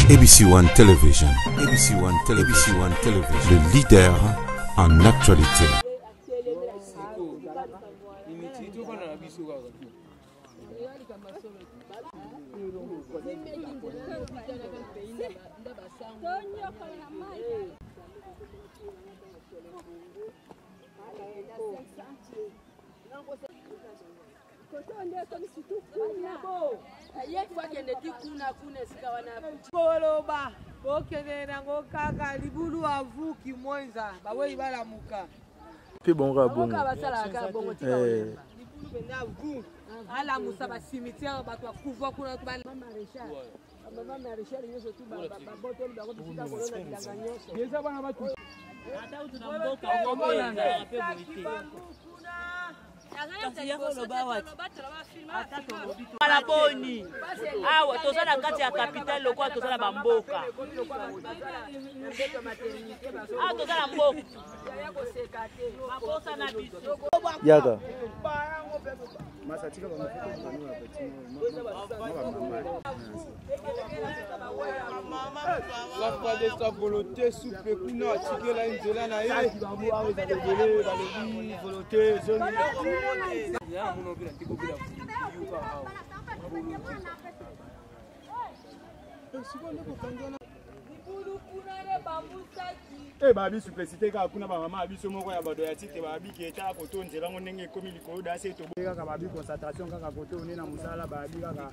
ABC One Television, ABC One Television, ABC One Television, le leader en actualité. Koloba bokende nango kaka libulu avuki mwenza baweyi balamuka mpe bango kaka bongo basalaka bongo tika eh. libulu mpenza avu alamusa bacimetière bato bakufa kuna mama maréchal nyonso tu babotoli bango bisika kolona bilanga nyonso Ala boni awa toza na kati ya capitale lokola toza na bamboka awa toza na mboka makosa na biso yaka Safa de sa volonté souple kuna atikela nzela na ye balobi volonté ezongi Eh, babi suplicité kaka kuna bamama ya biso moko ya bado ya tite babi ke ta koto nzela ngo ndenge ekomi likolo dasi etobo kaka babi concentration kaka koto nde na mosala babi kaka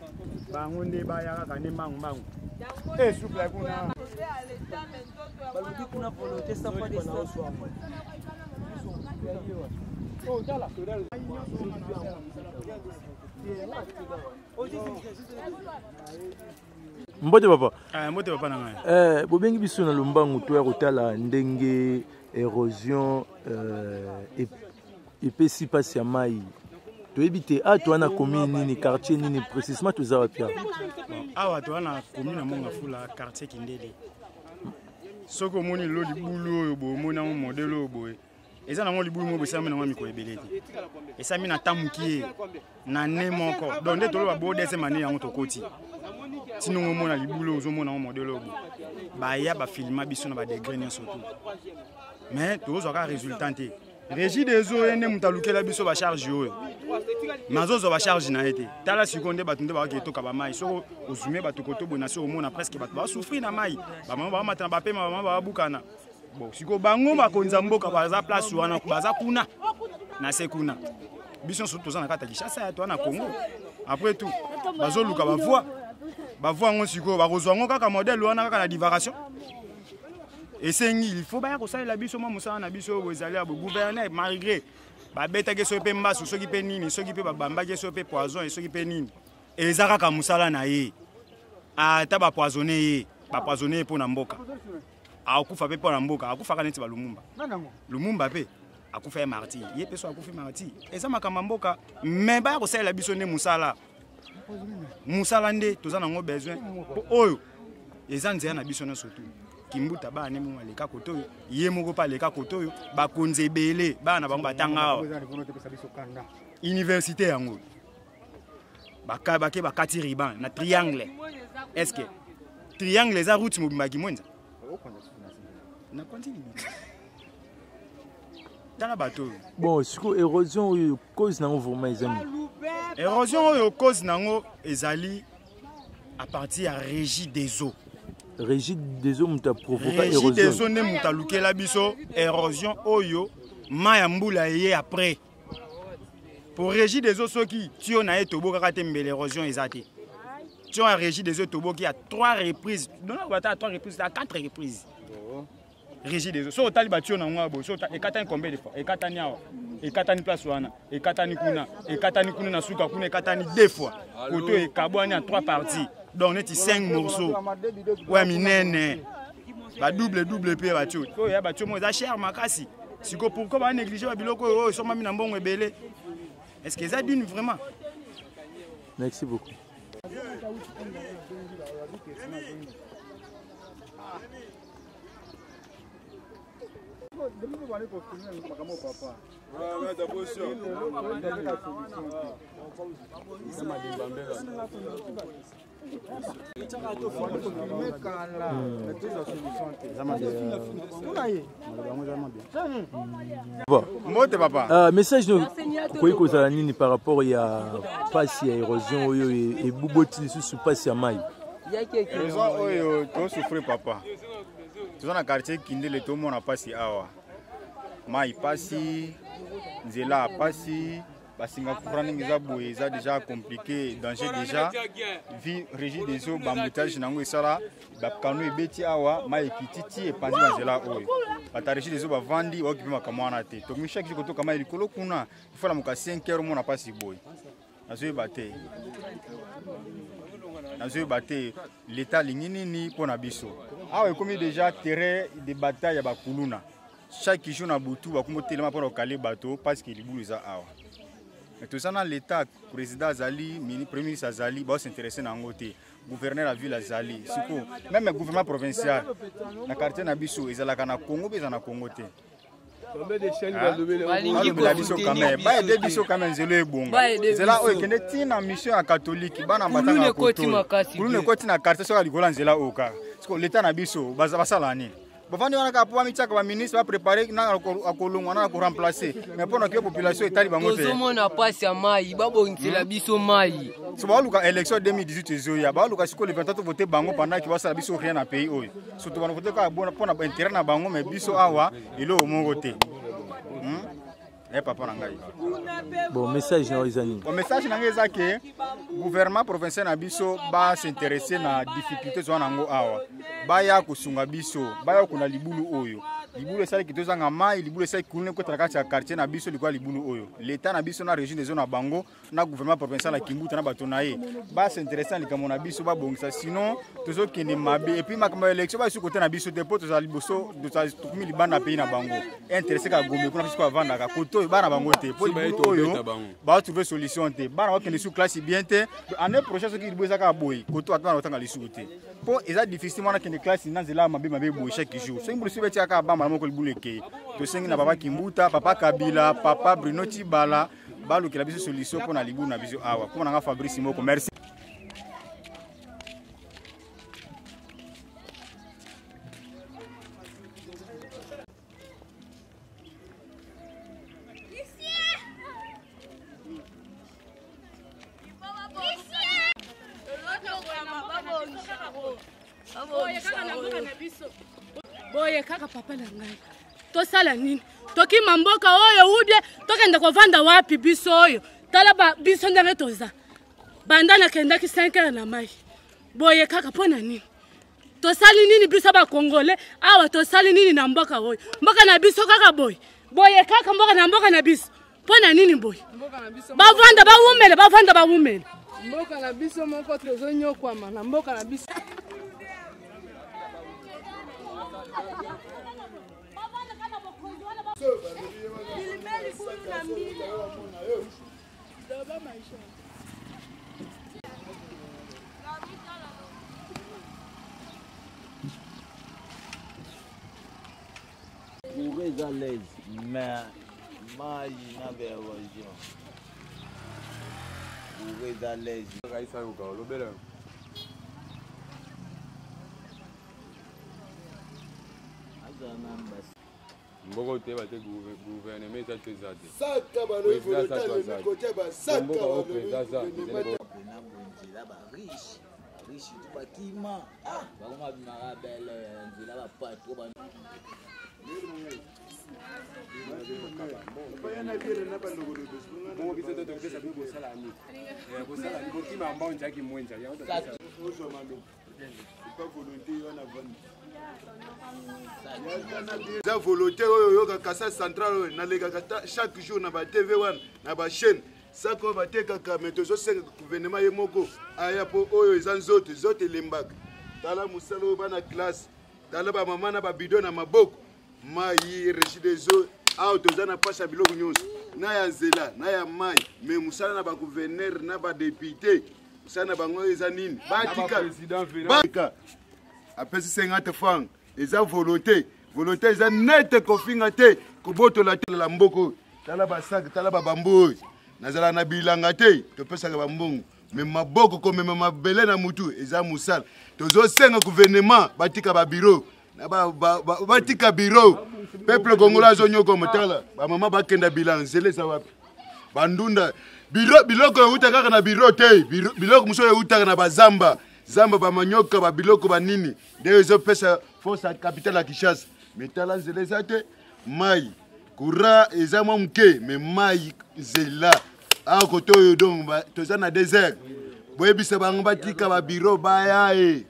bango nde baya kaka nde mbangu mbangu e suple kuna balobi kuna volonté sans fois de oh, tala Mbote papa. Ah, mbote papa na ngai. Eh, bobengi biso na lombangu toya kotala ndenge érosion euh, epesi mpasi ya mai toyebi te a toa na commune nini quartier nini précisement toza wapi awa awa toa na commune ya mongafula quartier kindele soki omoni lelo libulu oyo boye omoni yango modele oyo boye eza nango libulu moko esalami nango mikolo ebele te esalami na ntango mokie na ne moko donc nde toloba bo deuxième année yango tokoti ntinongo omona libulu ozomona yango modele oyo baya bafilma biso na badegre nyonso tu mais tozwa kaka résultat te régie des eaux ye nde moto alukela biso bacharge oyo mais azozwa bacharge na ye te tala sikoyo nde bato nde bakaki etoka bamai soki ozume bato koto boye na se omona presque bato basouffrir na mai bamama bamata na bapema bamama babukana bon sikoyo bango bakonzi ya mboka baza place wana baza kuna na se kuna biso nyonso toza na kati ya kinshasa ya toa na congo après tout bazoluka bavoi bavoi yango sikoyo bakozwa yango kaka modele wana kaka na divagation esengi il faut baya kosalela biso mwa mosala na biso oyo ezali ya gouverneur malgré babetaki soki mpe mbasu soki mpe nini soki mpe babambaki soki mpe poison soki mpe nini eza kaka mosala na ye ata bapoisonne ye bapoisonne ye mpo na mboka akufa mpe mpo na mboka akufaka neti balumumba lumumba mpe akufa ye martyr ye mpe so akufi martyr eza makambo ya mboka me baya kosalela biso nde mosala mosala nde toza nango besoin mpo oyo eza nzela na biso nyonso tu kimbuta bana nde moko aleka kote oyo ye moko mpe aleka kote oyo bakonzi ebele bana na bango batanga awa université yango bake bakati riban na triangle est ce que triangle eza route mobimba ya kimwenza nakonzi nini tala bato oyo bon sikoyo érosion oyo cause nango vraiment eza nini érosion oyo cause nango ezali à partir ya régie des eaux régie des eaux moto aprovoka régie des eaux nde moto alukela biso érosion oyo mai ya mbula eye après po régie des eaux soki tio na ye tobokaka te mbele érosion eza te tio ya régie des eaux toboki ya trois reprises dona ata ya trois reprises ya quatre reprises régie des eaux soki otali batio na yango boye soki ekatani combien de fois ekatani awa ekatani place wana ekatani kuna ekatani kuna na suka kuna ekatani deux fois koto ekabwani en trois parties donc neti cinq morceaux oyo ya minene badouble double mpe batio oyo ya batio moko eza cher makasi siko pourquoi ba néglige ba biloko oyo esombami na mbongo ebele est ce que eza d'une vraiment merci beaucoup Mbote papa. Message no koki kozala nini par rapport ya pasi ya érosion oyo ebuboti lisusu pasi ya mai? Érosion oyo tosouffrir papa, toza na quartier Kindele, tomona pasi awa, mai pasi, nzela pasi, basinga courant ndenge eza boye eza déjà compliqué, danger déjà. Vie régie des eaux, bamboutage nango esala bakano ebeti awa, mai ekiti ti epanzi banzela oyo. Bato ya régie des eaux bavandi, baokipe makambo wana te. Tokomi chaque jour kotoka mai likolo kuna, ifalamuka 5 heures omona mpasi boye. Nazoyeba te, nazoyeba te leta alingi nini mpo na biso awa. Ekomi déjà terrain de bataille ya bakuluna. Chaque jour na butu bakomi kotelema mpona kokale bato parce que libulu eza awa. Mais toza na leta, président azali, premier ministre azali, baosinteresse na yango te. Gouverneur ya ville azali, sikoyo même gouvernement provincial na quartier na biso ezalaka na Congo mpe eza na Congo te. Balobela biso quand même, baede biso quand même, nzela ebonga, nzela oyo ekende ntina mission ya catholique, bana batanga kuluna ekoti na quartier soki likolo ya nzela oyo kaka. Siko leta na biso basala nini? Bavandi wana kaka mpo bamitiaka baministre, baprépare na akolongwa na akoremplace, mais mpo na ke population etali bango te. Tozomona pasi ya mai, babongisela biso mai. So baoluka élection 2018 ezoya, baoluka sikoyo le 23 vote bango pendant ke basala biso rien na pays oyo. Surtout bana vote kaka mpo na intérêt na bango, mais biso awa eloko moko te. Papa na ngai. Bon, message na eza nini? Bon, message na ngai eza ke gouvernement provincial na biso bas'intéresse na difficulté toza nango awa, baya kosunga biso, baya kokunda libulu oyo. Libulu esalaki tozanga mai, libulu esalaki kuluna ekota na kati ya quartier na biso likolo ya libulu oyo. Leta na biso na régie des eaux na bango na gouvernement provincial ya Kimbuta na bato na ye bas'intéresse na likambo na biso, babongisa, sinon tozokende mabe. Et puis makambo ya élection basuki kote na biso te, mpo tozala liboso, tokomi libanda pays na bango, intéresse kaka Gombe kuna biso bavandaka kote oyo bana bango te, mpo libulu oyo baotrouve solution te, bana bakende su classe bien te. Année prochaine soki libulu eza kaka boye, kote ata bana kotanga lisuku te, mpo eza difficile mwana akende classe na nzela mabe mabe boye chaque jour. Soki mbulu soki betiaka kaka bambala moko libulu ekei. Tosengi na papa Kimbuta, papa Kabila, papa Bruno Tibala, balukela biso solution mpo na libulu na biso awa. Komona nga Fabrice Moko, merci. Boye kaka papa na ngai, tosala nini? Tokima mboka oyo ubie tokende kovanda wapi? Biso oyo tala ba, biso ndenge toza, banda nakendaki 5 heures na mai boye kaka. Mpo na nini? Tosali nini biso bakongole awa? Tosali nini na mboka oyo? Mboka na biso kaka boye boye kaka, mboka na mboka na biso, mpo na nini boye? Bavanda bawumela, bavanda bawumela. Mboka na biso moko tozonyokwama na mboka na biso. Courant eza l'aise, mais mai na baérosion. Courant eza l'aise. Aza na mbasi. Mboko toyeba te, gouvernement eza te, eza te. Saka balobi volonté alemi kotia basaka. Mboka oyo président aza. Pena boye nzela, bariche riche tu bakima bakoma bimaka bele nzela bapatro. Bongo biso to tokopesa bino bosala nini? Bosala bokima mbao nzaki mwenza. Eza volonté oyo oyokaka Kasai Central oyo nalekaka chaque jour na batv wana na bachaîne saka oyo batekaka, me tozosenga gouvernement ye moko aya, mpo oyo eza nzoto, nzoto elembaka. Tala mosala oyo, bana classe, tala bamama na babido na maboko, mai. Régie des eaux awa toza na mpasi ya biloko nyonso, na ya nzela na ya mai, me mosala na bagouverneur na badepute, mosala na bango eza nini? Batika apesi 50 franc, eza volonté. Volonté eza nete kofinga te, kobotola te la mboka oyo. Tala basak, tala babambu oyo. Nazala na bilanga te, topesaka bambongo. Me maboko komema mabele na mutu eza mosala. Tozosenga gouvernement batika ba bureau. Na ba, ba, ba, batika bureau. Peuple congolais azonyokoma tala. Ba mama bakenda bilanga, nzela eza wapi? Bandunda biro biloko euta kaka na biro te. Biloko mosusu eutaka na bazamba. Zamba ba manioka ba biloko ba nini. Nde ezopesa force ya capitale ya Kinshasa. Me tala nzela eza te, mai courant eza mwa moke, me mai nzela awa kote oyo donc toza na desert. Boyebisa bango batika ba biro baya e.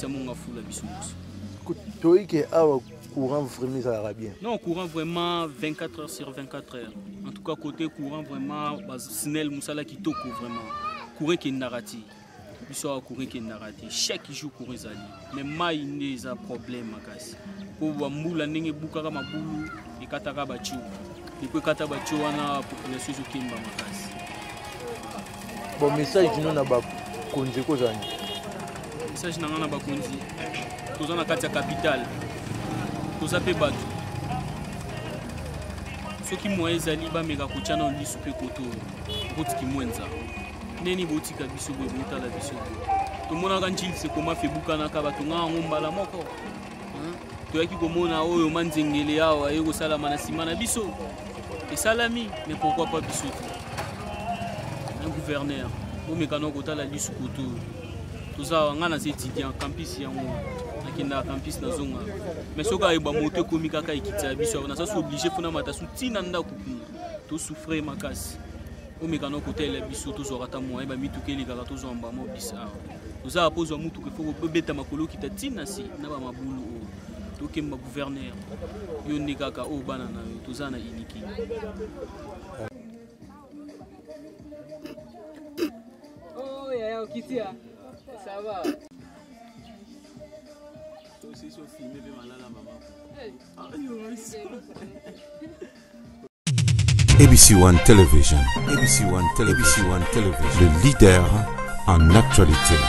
Monga fula biso nyonso. Toyi ke awa courant vraiment ezalaka bien. Non, courant vraiment 24 heures sur 24 heures. En tout cas côté courant vraiment ba SNEL musala kitoko vraiment. Courant ekendaka te. Biso awa courant ekendaka te. Chaque jour courant ezali. Mais mai nde eza problème makasi. Po ba mbula ndenge ebukaka mabulu ekataka ba tuyau. Depuis ekata ba tuyau wana population ezokemba makasi. Bon message dino na bakonzi ekozala nini? Message na nga na bakonzi, toza na kati ya capitale, toza mpe bato, soki moyen ezali bameka kotya nano lisu mpe koto route Kimwenza. Ndeni botika biso boye, botala biso boye, tomonaka njili sekoma febukanaka bato nga yango mbala moko toyaki komona oyo manzengele awa aye kosalama na nsima na biso esalami, mais pourquoi pas biso te? Un gouverneur bomekana kotala lisu koto toza awa. Ngai naza étudiant campus yango, nakendaka campus nazonga, mais soki ayeba moto ekomi kaka ekitisa ya biso awa, naza so obligé fona mata su ntina ndako kuna, tosouffre makasi. Omekana kotalela biso, tozwaka ata moyen bamituka elekaka, tozwa mbama bis awa tozala mpo ozwa mutuka ifo kobeta makolo okita ntina se na bamabulu oyo tokemba. Gouverneur, yo nde kaka oyo bana na yo toza na iniki. Oh, yaya okitia. Ça va. Tosisi ofilme mpe malala mama. ABC One Television, ABC One Television, ABC One Television, le leader en actualité.